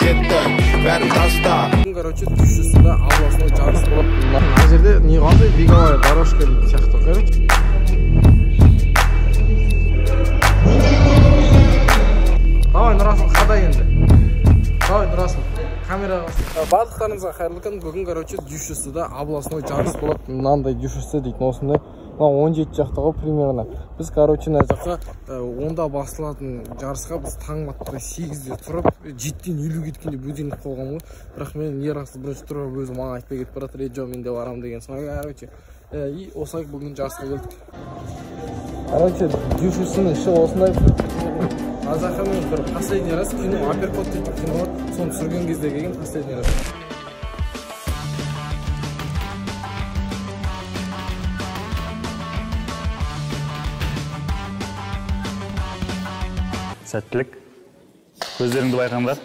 Кеттік, бәрін таста. Короче, дүйшісінде областной жарыс болады. Мына жерде не қандай беговая дорожка дейтін сияқты, короче. Давай, Нұрасыл, қадай енді. Давай, Нұрасыл, камераға. Барлықтарыңызға қайырлы күн. Бүгін, короче, дүйшісінде областной жарыс болады. Мынандай дүйшісі дейтін осындай. Мына 17 жақта ғой примерно. Біз, короче, мына жаққа 10-да басылатын жарысқа біз таң атпай 8-де тұрып, 7-ден 50 кеткенде будильник қойған ғой. Бірақ мен Ерасыл бірінші тұрып өзі маған айтпай кетіп бара жатыр, "Е, мен де барамын" деген соң, короче, и осылай бүгін жарысқа келдік. Короче, дүйшісінің іші осындай. Мына жаққа мен бір последний раз кино, апперкот дейтін кино бар, соны түсірген кезде келген последний раз. Сәттілік. Көздеріңді байқаңдар.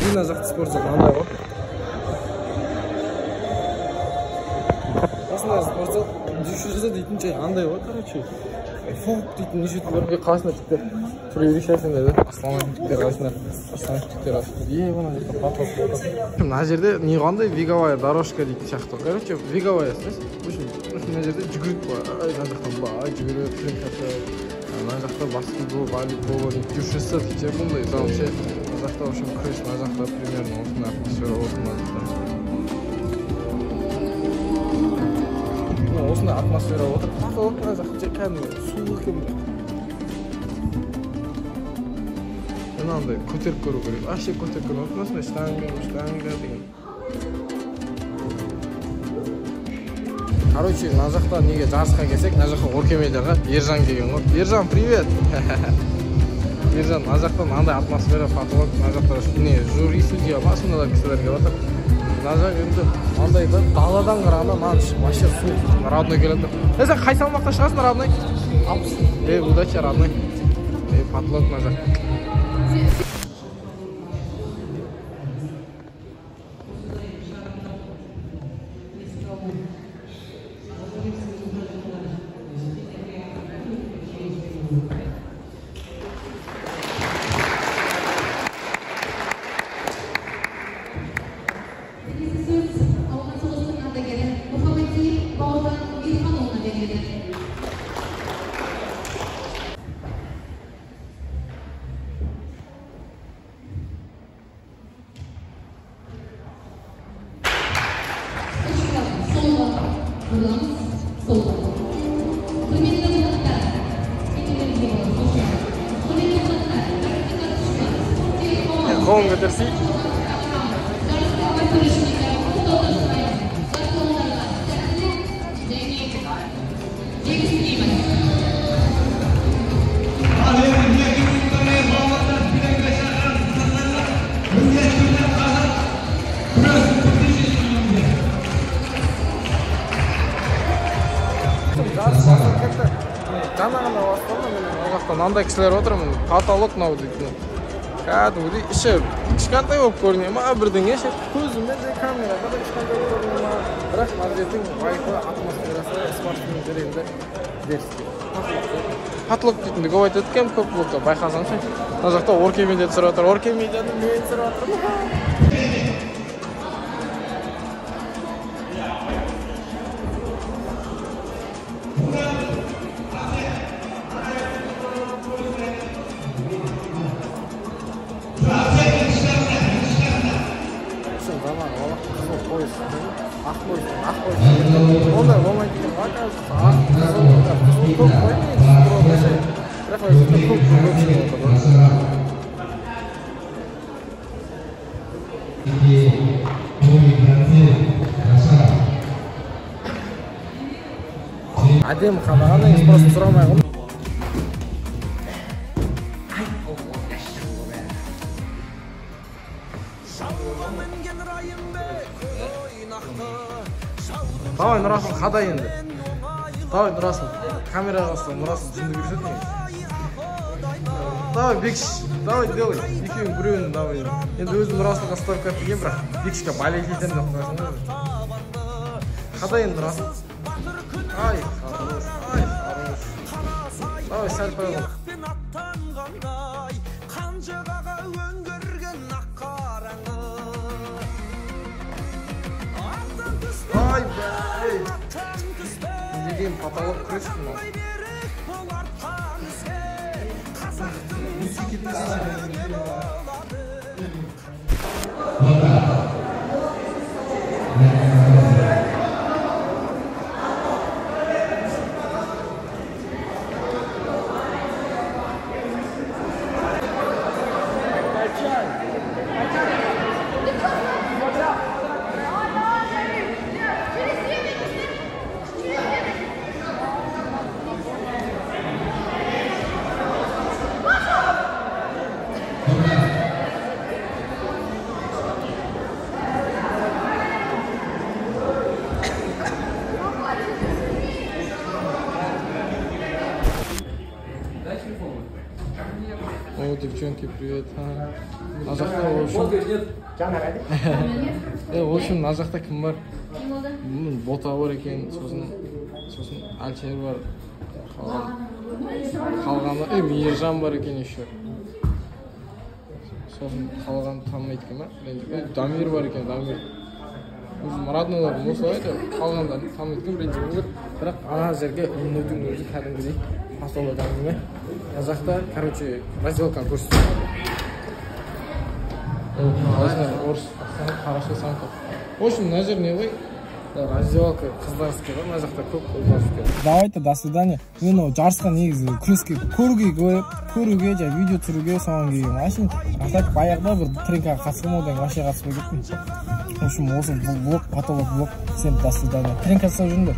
Мына жақта спорт зал мынандай ғой. Осындай спорт зал дүйшісі дейтін жай андай ғой, короче. Фук дейтін неше түрлі бар. Қалайсыңдар, жігіттер? Тұра берейікші сендер де. Ассалаумағалейкум, жігіттер, қалайсыңдар? Ассалаумағалейкум, жігіттер. Е, мына жақта потолок болды. Мына жерде не қандай беговая дорожка дейтін сияқты. Короче, беговая, в общем, мына жерде жүгіріп, мына жақтан былай жүгіріп, мына жақта баскетбол, волейбол, дүйшісі дейтін бұндай зал ше. Мына жақта, в общем, күрес, мына жақта примерно осындай атмосфера болды мына жақта. Осындай атмосфера отыр. Потолок мына жақта кәдімгі суық екен. Мынандай көтеріп көру керек. Вообще көтеріп көру керек. Осындай штанга, штанга деген. Короче, мына жақта неге жарысқа келсек, мына жаққа Оркемедияға Ержан келген ғой. Ержан, привет! Ержан, мына жақта мынандай атмосфера, потолок, мына жақта не жюри, судья ма, сондай кісілер келіп жатыр. Мына жақ енді мынандай да даладан қарағанда мынаның іші вообще суық. Родной келеді. Е, сен қай салмақта шығасың, родной? 60. Е, удачи, родной. Е, потолок мына жақ. Қолын көтерсей. Жаңа ғана басталды, мен ол жақта мынандай кісілер отыр, міне потолок мынау дейтін. Кәдімгідей іші кішкентай болып көріне ма, бірдеңе ше, көзіме де камераға да кішкентай болып көріне ма, бірақ мына жердің вайфы, атмосферасы, спортсмендер енді дерзкий. Потолок дейтінді көп айтады екен, көп блокта байқасам ше. Мына жақта Оркемедия түсіріп жатыр, Оркемедияны мен түсіріп жатырмын. Ақ пояс, ақ пояс. Ондай болмайды екен ғой, оказывается. Ақ, қызыл, қызыл көк қой негізі, ше. Бірақ мына жақта көк көк шығып отыр. Әдемі қадаған негізі, просто сұрамай қалдым. Давай, Нұрасыл, қадай енді. Давай, Нұрасыл, камераға ұста, Нұрасыл жынды көрсет негізі. Давай, Бекш, давай, делай. Екеуің біреуін давай. Енді өзім Нұрасылға ставка еткен, бірақ Бекшке болеть етемін деп қоясың ғой. Қадай енді, Нұрасыл. Ай, хорош, ай, хорош. Давай, сәл пәл. Ай, бәй. Не деген потолок күрес мынау. О, девчонки, привет. Мына жақта, в общем, в общем, мына жақта кім бар? Бота бар екен, сосын Әлшер бар. Қалғаны, Мейіржан бар екен еще. Сосын қалғаны танымайды екен ба? Дамир бар екен, Дамир. Өзім роднойларым осылай еді, қалғандарын танымайды екен, ренжімеңдер. Бірақ ана жерге үңілудің өзі кәдімгідей особый әңгіме. Мына жақта, короче, разделканы көрсетемін. Орыс, хорошо, самка. В общем, мына жер не ғой? Раздевалка қыздарский ғой, мына жақта көп қыздарский. Давайте, до свидания. Мен ол жарысқа негізі күреске көруге көріп, көруге, жай видео түсіруге соған келгенмін. Әшейін, а так баяғыда бір тренкаға қатысқанмын, одан вообще қатыспай кеттім. В общем, осы влог, потолок влог. Всем до свидания. Тренка жасап жүріңдер.